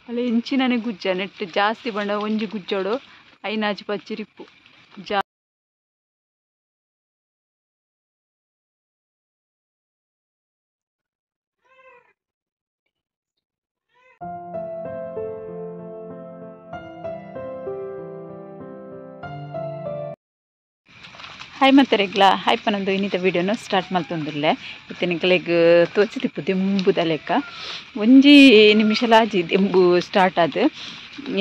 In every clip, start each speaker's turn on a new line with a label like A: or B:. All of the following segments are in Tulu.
A: ಅಲ್ಲ ಇಂಚಿನನೆ ಗುಜ್ಜ ನೆಟ್ ಜಾಸ್ತಿ ಬಂಡ ಒಂಜಿ ಗುಜ್ಜೋಡು ಐನಾಜಿ ಪಚ್ಚಿರಿಪ್ಪು ಜಾ ಹಾಯ್ ಮತ್ತರೆಗ್ಲ ಹಾಯ್ ಪನೊಂದು ಇನ್ನಿತ ವೀಡಿಯೋನು ಸ್ಟಾರ್ಟ್ ಮಲ್ತೊಂದುಲ್ಲೆ ಇತ್ತೆ ನಿಕಲೆಗ್ ತೋಚಿದಿಪ್ಪು ದೆಂಬುದ ಲೆಕ್ಕ ಒಂಜಿ ನಿಮಿಷಲಾಜಿ ದೆಂಬು ಸ್ಟಾರ್ಟ್ ಆದ್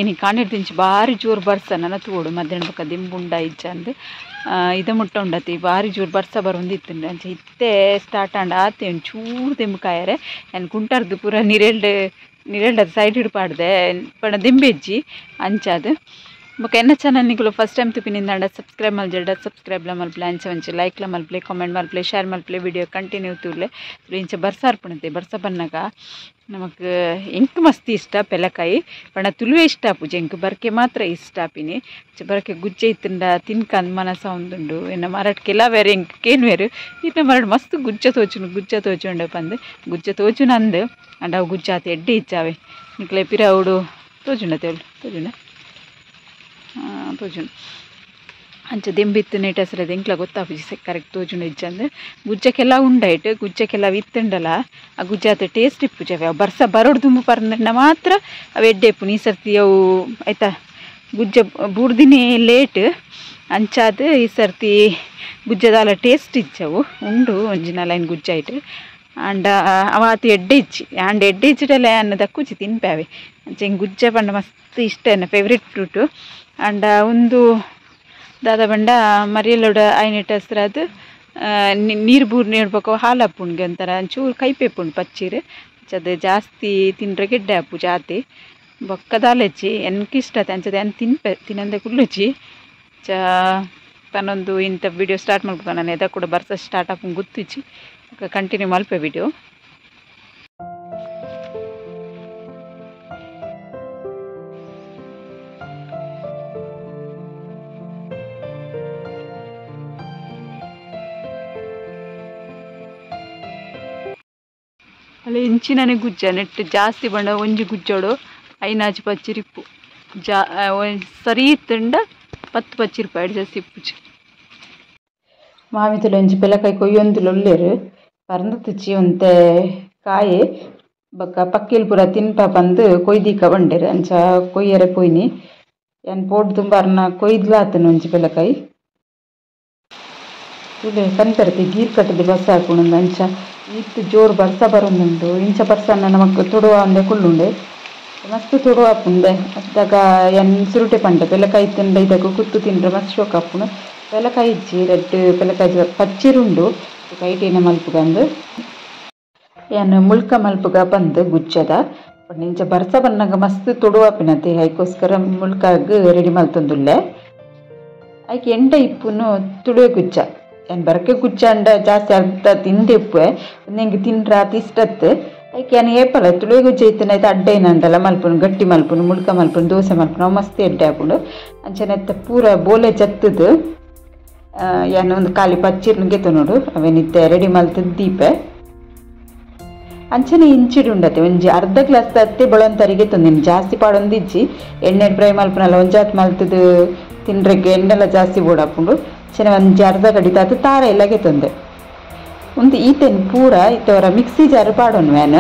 A: ಇನಿ ಕಾಣಿರ್ದಿಂಚಿ ಬಾರಿ ಜೋರು ಬರ್ಸ ನನ ತೂವೊಡು ಮಧ್ಯಾಹ್ನ ಬೊಕ್ಕ ದೆಂಬು ಉಂಡ ಇಜ್ಜಂದ್ ಇದ ಮುಟ್ಟ ಉಂಡತಿ ಬಾರಿ ಜೋರು ಬರ್ಸ ಬರೊಂದಿತ್ತುಂಡು ಅಂಚ ಇತ್ತೆ ಸ್ಟಾರ್ಟ್ ಆಂಡ ಆತೆ ಒಂಚೂರು ದೆಂಬು ಕಾಯರೆ ಯಾನ್ ಕುಂಟರ್ದು ಪೂರ ನಿರೆಲ್ಡ್ ನಿರೆಲ್ಡ್ ಸೈಡ್ ಪಾಡ್ದೆ ಪಂಡ ದೆಂಬೆಜ್ಜಿ ಅಂಚಾದ್ ಬೊಕ ಎನ್ನ ಚಾನಲ್ ನಿಕುಲು ಫಸ್ಟ್ ಟೈಮ್ ತುಪಿನಿಂದಾಂಡ ಸಬ್ಸ್ಕ್ರೈಬ್ ಮಲ್ಜೆಡ ಸಬ್ಸ್ಕ್ರೈಬ್ ಲ ಮಲ್ಪುಲೆ ಅಂಚ ಒಂಚಿ ಲೈಕ್ ಲ ಮಲ್ಪುಲೆ ಕಾಮೆಂಟ್ ಮಲ್ಪುಲೆ ಶೇರ್ ಮಲ್ಪುಲೆ ವಿಡಿಯೋ ಕಂಟಿನ್ಯೂ ತೂಲೆ ಇಂಚ ಬರ್ಸ ಅರ್ಪುಣತೆ ಬರ್ಸ ಬನ್ನಗ ನಮಕ್ ಎಂಕ್ ಮಸ್ತ್ ಇಷ್ಟ ಪೆಲಕಾಯಿ ಪಂಡ ತುಳುವೆ ಇಷ್ಟ ಆಪುಜಿ ಎಂಕ್ ಬರ್ಕೆ ಮಾತ್ರ ಇಷ್ಟ ಆಪಿನಿ ಬರಕೆ ಗುಜ್ಜೆ ಇತ್ತುಂಡ ತಿನ್ಕಂದ್ ಮನಸ ಉಂದುಂಡು ಎನ್ನ ಮರಟ್ ಕೆಲವೇರು ಎಂಕ್ ಕೇನ್ವೇರು ಇತ್ತ ಮರಟ್ ಮಸ್ತ್ ಗುಜ್ಜೆ ತೋಚುನು ಗುಜ್ಜೆ ತೋಚುಂಡು ಪಂದ್ ಗುಜ್ಜೆ ತೋಚುನು ಅಂದ್ ಅಂಡ ಅವು ಗುಜ್ಜೆ ಆತ ಎಡ್ಡೆ ಇಚ್ಚಾವೆ ನಿಕ್ಲೆ ಪಿರವುಡು ತೋಜುಂಡ ತೇಳು ತೋಜುಂಡ ತೋಜುಂಡು ಅಂಚ ದೆಂಬಿತ್ತು ನೇಟ್ ಅಸಲ ಎಂಕ್ಲ ಗೊತ್ತಾಪುಜಿ ಕರೆಕ್ಟ್ ತೋಜುಂಡು ಇಜ್ಜಂದ್ ಗುಜ್ಜಕ್ಕೆಲ್ಲ ಉಂಡೈಟ್ ಗುಜ್ಜಕ್ಕೆಲ್ಲ ಇತ್ತುಂಡಲ ಆ ಗುಜ್ಜಾತ ಟೇಸ್ಟ್ ಇಪ್ಪುಜವೆ ಅವು ಬರ್ಸ ಬರೋಡು ದುಂಬು ಪರ್ಂಡ ಮಾತ್ರ ಅವು ಎಡ್ಡೆ ಇಪ್ಪುನು ಈ ಸರ್ತಿ ಅವು ಆಯ್ತಾ ಗುಜ್ಜ ಬೂರ್ದಿನೇ ಲೇಟ್ ಅಂಚಾದ್ ಈ ಸರ್ತಿ ಗುಜ್ಜದಾಲ ಟೇಸ್ಟ್ ಇಜ್ಜವು ಉಂಡು ಒಂಜಿನ ಲೈನ್ ಗುಜ್ಜ ಐಟ್ ಆಂಡ ಅವ ಆತ ಎಡ್ಡೆ ಇಜ್ಜಿ ಆಂಡ ಎಡ್ಡೆ ಇಜ್ಜಿಡಲ ಅನ್ನ ದಕ್ಕುಜಿ ತಿನ್ಪಾವೆ ಅಂಚ ಇಂಗ್ ಗುಜ್ಜ ಪಂಡ ಮಸ್ತ್ ಇಷ್ಟ ಎನ್ನ ಫೇವ್ರೆಟ್ ಫ್ರೂಟು ಆಂಡ ಉಂದು ದಾದ ಪಂಡ ಮರಿಯಲೋಡ ಐನೆಟ್ ಹಸ್ರಾದ್ ನೀರು ಬೂರ್ ನೀಡ್ಬೇಕು ಹಾಲು ಆಪುಂಡು ಒಂಥರ ಒಂಚೂರು ಕೈಪೆ ಇಪ್ಪುಂಡು ಪಚ್ಚಿರು ಅದು ಜಾಸ್ತಿ ತಿಂಡ್ರೆ ಗೆಡ್ಡೆ ಆಪು ಜಾತಿ ಬೊಕ್ಕ ದಾಲೆಜ್ಜಿ ಎನ್ಕ್ ಇಷ್ಟ ಆತ ಅಂಚದ ಏನ್ ತಿನ್ಪೆ ತಿನ್ನಂದೆ ಕುಲ್ಲುಜಿ ಚ ಪನೊಂದು ಇಂಥ ವಿಡಿಯೋ ಸ್ಟಾರ್ಟ್ ಮಲ್ಪುಗ ನಾನು ಎದ ಕೂಡ ಬರ್ಸ ಸ್ಟಾರ್ಟ್ ಆಪುಂಡು ಗೊತ್ತಿಜ್ಜಿ ಕಂಟಿನ್ಯೂ ಮಲ್ಪೆ ವಿಡಿಯೋ. ಅಲ್ಲ ಇಂಚಿನನೆ ಗುಜ್ಜ ನೆಟ್ ಜಾಸ್ತಿ ಬಂಡ ಒಂಜಿ ಗುಜ್ಜೋಡು ಐನಾಜಿ ಪಚ್ಚಿರಿಪ್ಪು ಜಾ ಸರಿ ಇತ್ತುಂಡ 10 ಪಚ್ಚಿರಿಪ್ಪು ಐಡ್ ಜಾಸ್ತಿ ಇಪ್ಪುಜಿ. ಮಾಮಿತುಲು ಒಂಜಿ ಪೆಲಕಾಯಿ ಕೊಯ್ಯೊಂದುಲು ಉಲ್ಲೆರ್ ಪರ್ಂದ್ ತುಚ್ಚಿ ಒಂತೆ ಕಾಯಿ ಬೊಕ್ಕ ಪಕ್ಕಿಲ್ ಪೂರ ತಿನ್ಪ ಪಂದ್ ಕೊಯ್ದೀಕ ಪಂಡೆರ್ ಅಂಚ ಕೊಯ್ಯರೆ ಪೋಯಿನಿ ಯಾನ್ ಪೋಡ್ ದುಂಬು ಅರ್ನ ಕೊಯ್ದ್ಲ ಆತುಂಡು ಒಂಜಿ ಪೆಲಕಾಯಿ ತೂಲೆ ಪನ್ಪೆರತೆ ಗೀರ್ ಕಟ್ಟುದು ಬರ್ಸ ಆಪುಂಡು ಅಂಚ ಇತ್ತು ಜೋರು ಬರ್ಸ ಬರೊಂದುಂಡು ಇಂಚ ಬರ್ಸನ ನಮಕ್ ತುಡುವ ಅಂದೆ ಕುಲ್ಲುಂಡೆ ಮಸ್ತ್ ತುಡುವ ಆಪುಂಡೆ ಅತ್ತಾಗ ಯಾನ್ ಸುರುಟೆ ಪಂಡೆ ಪೆಲಕಾಯಿ ತಿಂಡ ಇದಕ್ಕೆ ಕುತ್ತು ತಿಂಡ್ರೆ ಮಸ್ತ್ ಶೋಕ್ ಆಪುಂಡು ಪೆಲಕಾಯಿ ಇಜ್ಜಿ ರಡ್ಡ್ ಪೆಲಕಾಯಿ ಪಚ್ಚಿರುಂಡು ಕೈಟೇನ ಮಲ್ಪುಗಂದು ಯಾನ್ ಮುಳ್ಕ ಮಲ್ಪುಗ ಪಂದ್ ಗುಜ್ಜದ ಪಂಡ ಇಂಚ ಬರ್ಸ ಬನ್ನಗ ಮಸ್ತ್ ತುಡುವ ಆಪಿನತೆ ಐಕೋಸ್ಕರ ಮುಳ್ಕಾಗ್ ರೆಡಿ ಮಲ್ತೊಂದುಲ್ಲೆ ಐಕ್ ಎಂಡ ಇಪ್ಪುನು ತುಳುವೆ ಗುಜ್ಜ ಯಾನ್ ಬರಕೆ ಗುಜ್ಜ ಅಂಡ ಜಾಸ್ತಿ ಅರ್ಧ ತಿಂದೆ ಇಪ್ಪುವೆ ಎಂಕ್ ತಿಂಡ್ರೆ ಆತ್ ಇಷ್ಟತ್ ಐಕ್ ಯಾನ್ ಏಪಲ ತುಳುವೆ ಗುಜ್ಜ ಇತ್ತಿನ ಐತ ಅಡ್ಡ ಏನಂಡಲ ಮಲ್ಪುನು ಗಟ್ಟಿ ಮಲ್ಪುನು ಮುಳ್ಕ ಮಲ್ಪುನು ದೋಸೆ ಮಲ್ಪುನು ಅವು ಮಸ್ತ್ ಎಡ್ಡೆ ಆಪುಂಡು ಅಂಚನೆ ಅತ್ತ ಪೂರ ಬೋಲೆ ಜತ್ತುದು ಯಾನ್ ಒಂದು ಖಾಲಿ ಪಚ್ಚಿರ್ನು ಗೆತೊನೊಡು ಅವೆನಿತ್ತೆ ರೆಡಿ ಮಲ್ತುದು ದೀಪೆ ಅಂಚನೆ ಇಂಚಿಡು ಉಂಡತೆ ಒಂಜಿ ಅರ್ಧ ಗ್ಲಾಸ್ ತತ್ತೆ ಬೊಳಂತರಿಗೆ ತೊಂದಿನಿ ಜಾಸ್ತಿ ಪಾಡೊಂದಿಜ್ಜಿ ಎಣ್ಣೆ ಫ್ರೈ ಮಲ್ಪುನಲ್ಲ ಒಂಜಾತ್ ಮಲ್ತುದು ತಿಂಡ್ರೆಗ್ ಎಣ್ಣೆಲ ಜಾಸ್ತಿ ಬೋಡಾಪುಂಡು ಅಂಚನೆ ಒಂಜಿ ಅರ್ಧ ಗಡಿತಾತ್ ತಾರ ಎಲ್ಲ ಗೆತೊಂದೆ ಒಂದು ಈತೆನ್ ಪೂರ ಇತ್ತೆ ಒರ ಮಿಕ್ಸಿ ಜಾರ್ ಪಾಡೊನು ಯಾನ್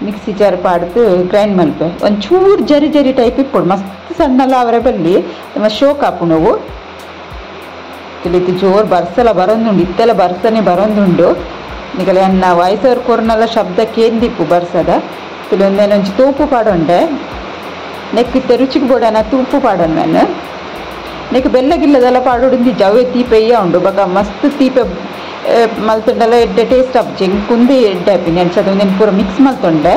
A: ಮಿಕ್ಸಿ ಜಾರ್ ಪಾಡ್ದು ಗ್ರೈಂಡ್ ಮಲ್ಪೆ ಒಂಚೂರು ಜರಿ ಜರಿ ಟೈಪ್ ಇಪ್ಪೊಡು ಮಸ್ತ್ ಸಣ್ಣಲ ಅವರೆ ಬಲ್ಲಿ ಮಸ್ತ್ ಶೋಕ್ ಆಪುಂಡು ಅವು ತಿಳಿತು ಜೋರು ಬರ್ಸಲ ಬರೊಂದುಂಡು ಇತ್ತೆಲ್ಲ ಬರ್ಸನೆ ಬರೊಂದುಂಡು ನಿಕಲೆ ಎನ್ನ ವಾಯ್ಸ್ ಓವರ್ ಕೊರ್ನಲ ಶಬ್ದ ಕೇಂದಿಪ್ಪು ಬರ್ಸದ ತುಲೊಂದೇನ ಒಂಜಿ ತೂಪು ಪಾಡೊಂಡೆ ನೆಕ್ ಇತ್ತೆ ರುಚಿಗೆ ಬೋಡನ ತೂಪು ಪಾಡೊನ್ ಯಾನ್ ನೆಕ್ ಬೆಲ್ಲ ಗಿಲ್ಲದೆಲ್ಲ ಪಾಡೊಡುಂದಿಜ್ಜಿ ಅವೇ ತೀಪೆ ಇಯ್ಯ ಉಂಡು ಬೊಕ ಮಸ್ತ್ ತೀಪೆ ಮಲ್ತುಂಡಲ ಎಡ್ಡೆ ಟೇಸ್ಟ್ ಆಪುಜಿ ಎಂಕ್ ಉಂದೇ ಎಡ್ಡೆ ಆಪಿನಿ ಅಂಚ ಉಂದೆನ್ ಪೂರ ಮಿಕ್ಸ್ ಮಲ್ತೊಂಡೆ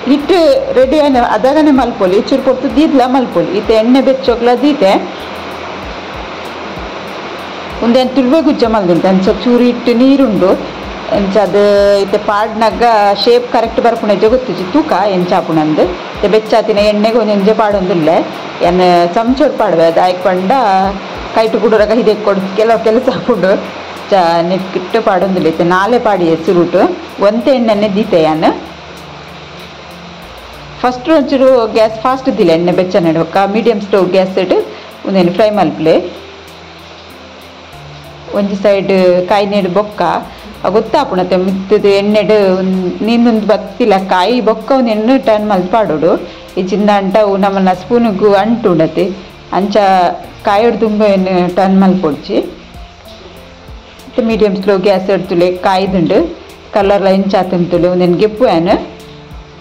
A: ಹಿಟ್ಟು ರೆಡಿ ಆಯ್ನ ಅದಗನೆ ಮಲ್ಪೊಲಿ ಚೂರು ಪೊರ್ತು ದೀದ್ಲ ಮಲ್ಪೊಲಿ ಇತ್ತೆ ಎಣ್ಣೆ ಬೆಚ್ಚೋಗ್ಲ ದೀತೆ ಉಂದೆನ್ ತುಳುವೆ ಗುಜ್ಜ ಮಲ್ದುಂಟು ಅಂಚ ಚೂರು ಹಿಟ್ಟು ನೀರುಂಡು ಅಂಚ ಅದು ಇತ್ತೆ ಪಾಡ್ನಗ ಶೇಪ್ ಕರೆಕ್ಟ್ ಬರ್ಪುಂಡು ಗೊತ್ತುಜಿ ತೂಕ ಎಂಚ ಆಪುಂಡು ಇತ್ತೆ ಬೆಚ್ಚಾತಿನ ಎಣ್ಣೆಗೆ ಒಂಜೊಂಜೆ ಪಾಡೊಂದುಲ್ಲೆ ಯಾನ್ ಚಮಚೋಡು ಪಾಡುವೆ ದಾಯೆಗ್ ಪಂಡ ಕೈಟ್ ಕುಡುರಗ ಹಿದೆಕ್ ಕೊಡು ಕೆಲವು ಕೆಲಸ ಆಪುಂಡು ಚ ನೆಕ್ಕಿಟ್ಟು ಪಾಡೊಂದುಲ್ಲೆ ಇತ್ತೆ ನಾಲೆ ಪಾಡಿಯೆ ಸುರುಟು ಒಂತೆ ಎಣ್ಣೆನೆ ದೀತೆ ಯಾನ್. ಫಸ್ಟ್ ಒಂಚೂರು ಗ್ಯಾಸ್ ಫಾಸ್ಟ್ ಇದ್ದಿಲ್ಲ ಎಣ್ಣೆ ಬೆಚ್ಚ ನಡುವಕ್ಕ medium stove gas ಇಟ್ಟು ಒಂದೇನು ಫ್ರೈ ಮಲ್ಪಲೆ ಒಂಜಿ ಸೈಡ್ ಕಾಯಿ ನೀಡು ಬೊಕ್ಕ ಗೊತ್ತಾಪುಣತೆ ಮಿತ್ತದು ಎಣ್ಣೆಡು ನೀಂದೊಂದು ಬತ್ತಿಲ್ಲ ಕಾಯಿ ಬೊಕ್ಕ ಒಂದು ಎಣ್ಣೆ ಟರ್ನ್ ಮಲ್ತ್ ಪಾಡೋಡು ಈ ಚಿಂದ ಅಂಟ ಅವು ನಮ್ಮನ್ನ ಸ್ಪೂನಿಗೂ ಅಂಟು ಉಂಡತೆ ಅಂಚ ಕಾಯೋಡು ತುಂಬ ಎಣ್ಣೆ ಟರ್ನ್ ಮಲ್ಪೊಡ್ಚಿ ಮತ್ತು medium slow gas ಎಡ್ತುಲೆ ಕಾಯ್ದುಂಡು ಕಲರ್ಲ ಇಂಚಾತುಂತುಲೆ ಒಂದೇನು ಗೆಪ್ಪು ಆ್ಯನ್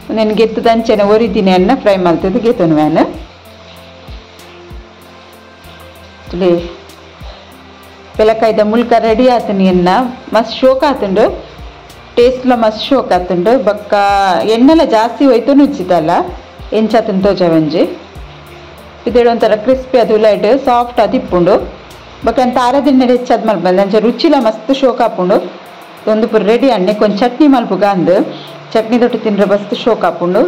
A: ಒಂದೇನು ಗೆತ್ತದ ಅಂಚೆನೆ ಒರಿದಿನಿ ಅನ್ನ ಫ್ರೈ ಮಲ್ತದ್ದು ಗೆತ್ತನು ಆ್ಯನ್ ತುಲೆ ಪೆಲಕಾಯ್ದ ಮುಳ್ಕ ರೆಡಿ ಆತನಿ ಎನ್ನ ಮಸ್ತ್ ಶೋಕ್ ಆತುಂಡು ಟೇಸ್ಟ್ಲ ಮಸ್ತ್ ಶೋಕ್ ಆತುಂಡು ಬಕ್ಕ ಎಣ್ಣೆಲ್ಲ ಜಾಸ್ತಿ ಹೋಯ್ತು ಉಚಿತಲ್ಲ ಎಂಚಾತುಂಡು ತೋಜವಂಜಿ ಇದೇಳು ಒಂಥರ ಕ್ರಿಸ್ಪಿ ಅದು ಲೈಟ್ ಸಾಫ್ಟ್ ಅದು ಇಪ್ಪುಂಡು ಬಕ್ಕ ತಾರದಿಣ್ಣೆ ಹೆಚ್ಚಾದ ಮಲ್ಪ ಬಂದು ಅಂಚೆ ರುಚಿಲ ಮಸ್ತ್ ಶೋಕ್ ಆಪುಂಡು ಒಂದು ಪೂರ ರೆಡಿ ಅಣ್ಣೆ ಕೊಂಚ ಚಟ್ನಿ ಮಲ್ಪುಗ ಅಂದು ಚಟ್ನಿ ದೊಡ್ಡ ತಿಂದ್ರೆ ಮಸ್ತ್ ಶೋಕ್ ಆಪುಂಡು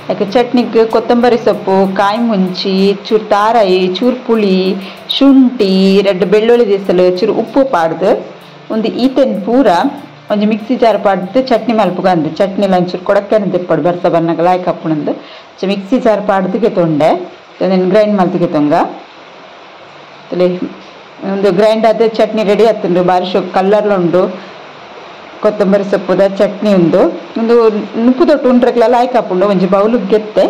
A: ಯಾಕೆ ಚಟ್ನಿಗೆ ಕೊತ್ತಂಬರಿ ಸೊಪ್ಪು ಕಾಯಿ ಮುಂಚಿ ಚೂರು ತಾರಾಯಿ ಚೂರು ಪುಳಿ ಶುಂಠಿ ರೆಡ್ ಬೆಳ್ಳುಳ್ಳಿ ದಿಸಲು ಚೂರು ಉಪ್ಪು ಪಾಡ್ದು ಒಂದು ಈತೆನ್ ಪೂರ ಒಂಜಿ ಮಿಕ್ಸಿ ಜಾರ್ ಪಾಡ್ದು ಚಟ್ನಿ ಮಲ್ಪುಗ ಅಂದು ಚಟ್ನಿಲ ಒಂಚೂರು ಕೊಡಕ್ಕೆ ತಿಪ್ಪಡು ಬರ್ಸ ಬನ್ನಗ ಲಾಯ್ಕ್ ಹಾಪುಣಂದು ಮಿಕ್ಸಿ ಜಾರ್ ಪಾಡ್ದು ಗೆತೊಂಡೆ ಗ್ರೈಂಡ್ ಮಲ್ತಿಗೆ ತೊಂಗ ಒಂದು ಗ್ರೈಂಡ್ ಆದ ಚಟ್ನಿ ರೆಡಿ ಆತುಂಡು ಬಾರಿ ಶೋಕ್ ಕಲ್ಲರ್ಲ ಉಂಡು ಕೊತ್ತಂಬರಿ ಸೊಪ್ಪುದ ಚಟ್ನಿ ಉಂಡು ಒಂದು ನುಪ್ಪು ತೊಟ್ಟು ಉಂಡ್ರೆಕ್ಲ ಲಾಯ್ಕ್ ಹಾಪುಂಡು ಒಂಜಿ ಬೌಲು ಗೆತ್ತೆ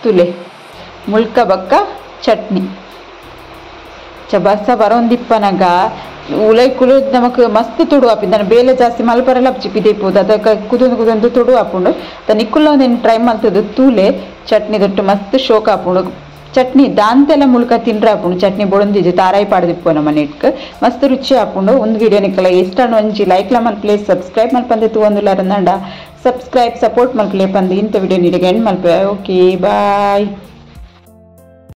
A: ತುಲೆ ಮುಳ್ಕ ಬಕ್ಕ ಚಟ್ನಿ ಚ ಬರ್ಸ ಬರೋಂದಿಪ್ಪನಗ ಉಲೈ ಕುಲು ನಮಕ್ ಮಸ್ತ್ ತುಡು ಆಪಿಂದ ಬೇಲೆ ಜಾಸ್ತಿ ಮಲ್ಪರೆಲ್ಲ ಚಿಪ್ಪಿದೆ ಅದಕ್ಕೆ ಕುದೊಂದು ಕುದೊಂದು ತುಡು ಹಾಪುಂಡು ತನ್ನ ಒಂದೇನು ಟ್ರೈ ಮಲ್ತದ್ದು ತೂಲೆ ಚಟ್ನಿ ದೊಟ್ಟು ಮಸ್ತ್ ಶೋಕ್ ಹಾಪುಂಡು ಚಟ್ನಿ ದಾಂತೆಲ್ಲ ಮುಳ್ಕ ತಿಂಡ್ರೆ ಹಾಪುಂಡು ಚಟ್ನಿ ಬೊಡೊಂದಿಜ್ಜಿ ತಾರಾಯಿ ಪಾಡ್ದಿಪ್ಪು ನಮ್ಮ ನೆಟ್ಕ್ ಮಸ್ತ್ ರುಚಿ ಹಾಪುಂಡು ಒಂದು ವಿಡಿಯೋ ನಿಕ್ಕಲ ಇಷ್ಟ ಒಂಜಿ ಲೈಕ್ಲ ಮಲ್ಪಲೆ ಸಬ್ಸ್ಕ್ರೈಬ್ ಮಲ್ಪಂದೆ ತೂವೊಂದುಲ್ಲಾರಂದಾಂಡ ಸಬ್ಸ್ಕ್ರೈಬ್ ಸಪೋರ್ಟ್ ಮಲ್ಪಲೆ ಪಂದ್ ಇಂಥ ವಿಡಿಯೋ ನೀಡಿಗೆ ಎಂಡ್ ಮಲ್ಪೆ. Okay bye.